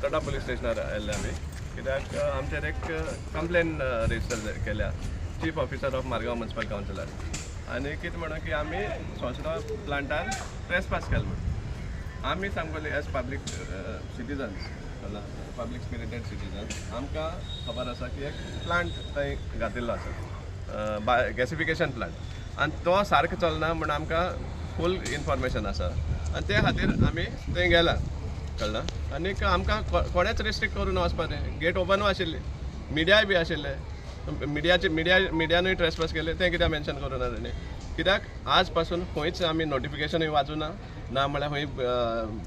Fatorda police स्टेशनार आयिल्ले आमी, कित्याक आमचेर एक कंप्लेन रजिस्टर केल्या chief officer of Margao municipal कावन्सिलार. आनी कितें म्हणून की आमी सोंसडो प्लांटार ट्रेसपास केलो म्हूण. आमी सामको as public citizens, public spirited citizens, आमकां खबर आसा की एक प्लांट थंय घातिल्लो आसा, गॅसिफिकेशन प्लांट, आनी तो सारको चलना म्हूण आमकां फूल इन्फॉर्मेशन आसा आनी ते खातीर आमी थंय गेला, कळ्ळा. आनीक आमकां कोणेच रिस्ट्रिक्ट करून वचपाचें, गेट ओपनूय आशिल्ली, मिडियाय बी आशिल्ले, मिडियाचे मिडियानूय ट्रेसपास केले, तें कित्याक मेन्शन करूं ना तेणी? कित्याक आज पासून खंयच आमी नोटिफिकेशनूय वाचूना, ना म्हळ्यार खंय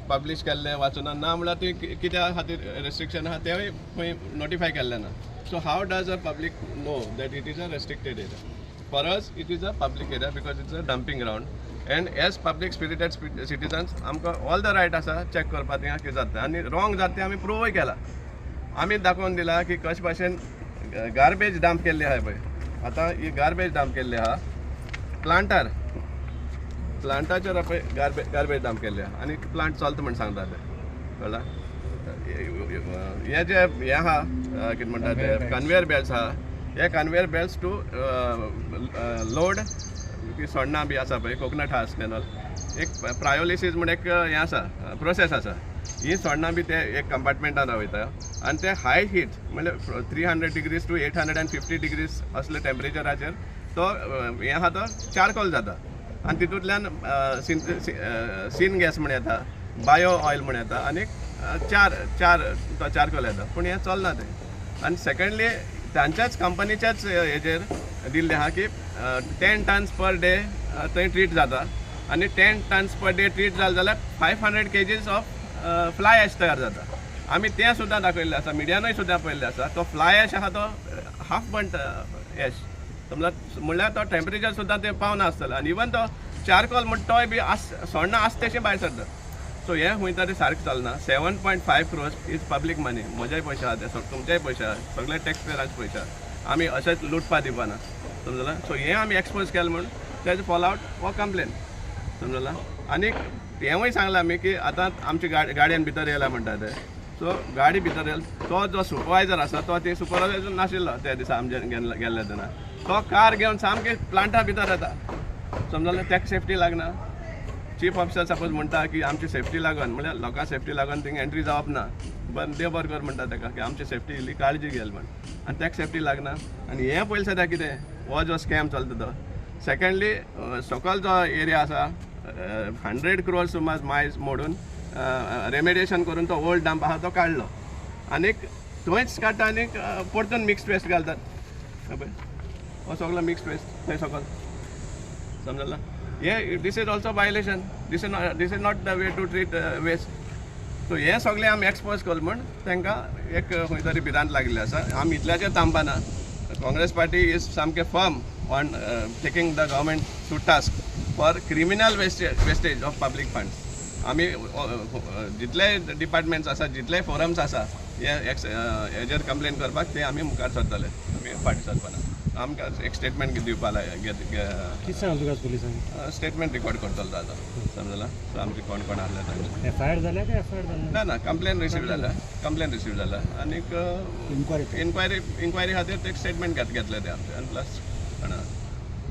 पब्लीश केल्लें वाचूना, ना म्हळ्यार ती कित्या खातीर रेस्ट्रिक्शन आहा तेंवूय खंय नोटिफाय केल्लें ना. So how does a public know that it is a restricted area? For us it is a public area because it's a dumping ground, and as public spirited citizens आमकां all the right आसा check करपाक थिंगा कितें जाता. आनी wrong जाता तें आमी प्रुवूय केला, आमी दाखोवन दिला की कशे भाशेन गार्बेज डंप केल्ली आहा पळय. आतां ही गार्बेज डंप केल्ली आहा प्लांटार, प्लांटाचेर पळय गार्बेज डंप केल्ली आहा आनी प्लांट चलता म्हण सांगता ते, कळ्ळा. हे जे हें आहा कितें म्हणटा ते कन्वेयर बेल्ट्स आहा, हे कन्वेयर बेल्ट्स टू लोड सोडणां बी आसा पळय, कोकोनट हस्क एन ऑल, एक प्रायोलिसीस म्हूण एक हें आसा, प्रोसेस आसा. ही सोडणां बी ते एक कंपार्टमेंटान वयता आनी ते हाय हीट म्हणल्यार 300 degrees to 850 degrees असले टेम्परेचराचेर तो हें आहा तो चारकोल जाता आनी तितूंतल्यान सीन गॅस म्हण येता, बायो ऑयल म्हण येता आनी चार चार तो चारकोल येता. पूण हें चलना तें. आनी सेकंडली तांच्याच कंपनीच्याच हेजेर दिल्लें आहा की 10 टन्स पर डे थंय ट्रीट जाता आनी 10 टन्स पर डे ट्रीट जालें जाल्यार 500 kgs of fly ash तयार जाता. आमी तें सुद्दां दाखयल्लें आसा, मिडियानूय सुद्दां पळयल्लें आसा. तो फ्लाय एश आहा तो हाफ बंट एश, म्हणल्यार तो टेम्परेचर सुद्दां तें पावना आसतलें. आनी इवन तो चारकोल म्हण तोय बी आस सोडना आस तेशें भायर सरता. सो हें खंय तरी सारकें चलना. 7.5 crores is public money, म्हजेय पयशे आहा ते, तुमचेय पयशे आहा, सगळे टॅक्स पेयरांचे पयशे आहा, आमी अशेंच लुटपा दिवपाना, समजला. सो हें आमी एक्सपोज केलें म्हूण तेजो फॉल आवट हो कंप्लेन, समजला. आनी हेंवूय सांगलां आमी की आतां आमची गाडयेन भितर येयला म्हणटा ते. सो गाडी भितर येयला तो जो सुपरवायजर आसा तो ती सुपरवायजर नाशिल्लो त्या दिसा आमचे गेल्ले तेन्ना, तो कार घेवन सामकें प्लांटा भितर येता, समजलें. ताका सेफ्टी लागना. चीफ ऑफिसर सपोज म्हणटा की आमची सेफ्टी लागून, म्हणल्यार लोकां सेफ्टी लागून थिंगा एंट्री जावप ना, बरें देव बरें कर म्हणटा ताका की आमची सेफ्टी इल्ली काळजी घेल म्हण, आनी ताका सेफ्टी लागना. आनी हें पयलीं सद्या कितें हो जो स्कॅम चलता तो. सेकंडली सकयल जो एरिया आसा 100 crores सुमार मायज मोडून रेमेडिएशन करून तो ओल्ड डंप आहा तो काडलो आनीक थंयच काडटा आनीक परतून मिक्स वेस्ट घालतात. हो सगलो मिक्स वेस्ट थंय सकयल, समजला. हे this is also violation, this is not the way to treat waste. So हें सगळें आमी एक्सपोज केलें म्हूण तांकां एक खंय तरी भिरांत लागिल्ली आसा. आमी इतल्याचेर थांबना. काँग्रेस पार्टी is सामकें firm on taking the government to task for criminal wastage of public funds. आमी जितले डिपार्टमेंट्स आसा, जितले फोरम्स आसा हे हेजेर कंप्लेन करपाक ते आमी मुखार सरतले, आमी फाटीं सरपाना. आमकां एक स्टेटमेंट दिवपा कितें सांगलें तुका पुलिसांनी? स्टेटमेंट रिकॉर्ड करतलो आतां, समजला. सो आमचे कोण कोण आहले तांचे एफ I R जाल्या काय एफ I R जालें ना? ना, कंप्लेन रिसीव जाल्या, कंप्लेन रिसीव जाल्या आनीक इन्क्वायरी खातीर ते स्टेटमेंट घेतले ते आमचे आनी प्लस